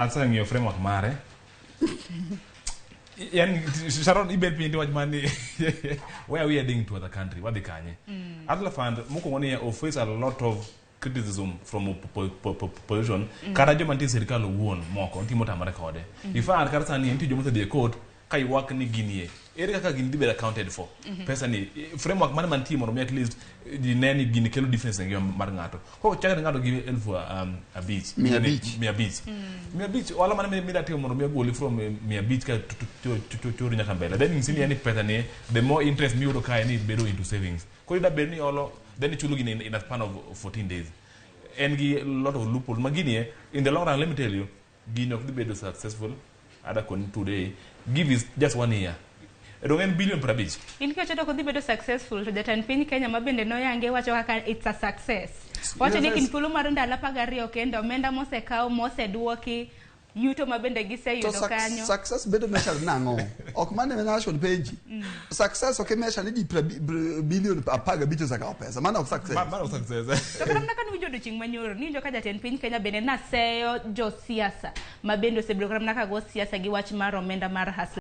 Aseng'iyo framework mare. Yani Sharon, ibet piny tiwach mani, where are we heading to as a country? Wadhi kanye? Hustler Fund mokwongo ni o face a lot of criticism from opposition, kata joma nitie e sirikal owuon moko nitie motamore kode. In fact, kata sani nitie joma osedhi e court ka ywak ni ginie ere kaka gini dhi bedo accounted for, pesa ni, framework mane mantie mondo mi at least ji ne ni gini kelo difference e ngima mar ng'ato. Koro chakre ng'ato gi 5,000. 500. 500, 500, ohala mane mida timo mondo mi ogoli from 500 ka chori nyaka mbele, then nyisi ni yani pesa ni, the more interest miyudo kae ni bedo into savings. Koro ida bed ni olo, then ichulo gini in a span of 14 days. En gi lot of loopholes ma gini in the long run, let me tell you, gini ok dhi bedo successful. Ada koni today, give is just one year, dong en billion 50. In kiwacho to ok odhi bedo successful, to jatend piny Kenya ma bende noyange wacho kaka it's a success. Wacho ni kind thuolo mar ndalo 12 kendo omenda mosekaw moseduoki, yuto ma bende To giseyudo kanyo. Success bedo measured nang'o? Ok mane nation penji. Success ok measure ni ji billion 15 osekawo pesa. Mano ok success. Mano success. To kata mana ka niwinjo odiochieng' manyoro, niwinjo ka jatend piny Kenya bende naseyo josiasa ma bende osebedo kata mana ka go siasa gi wach mar omenda mar hustler.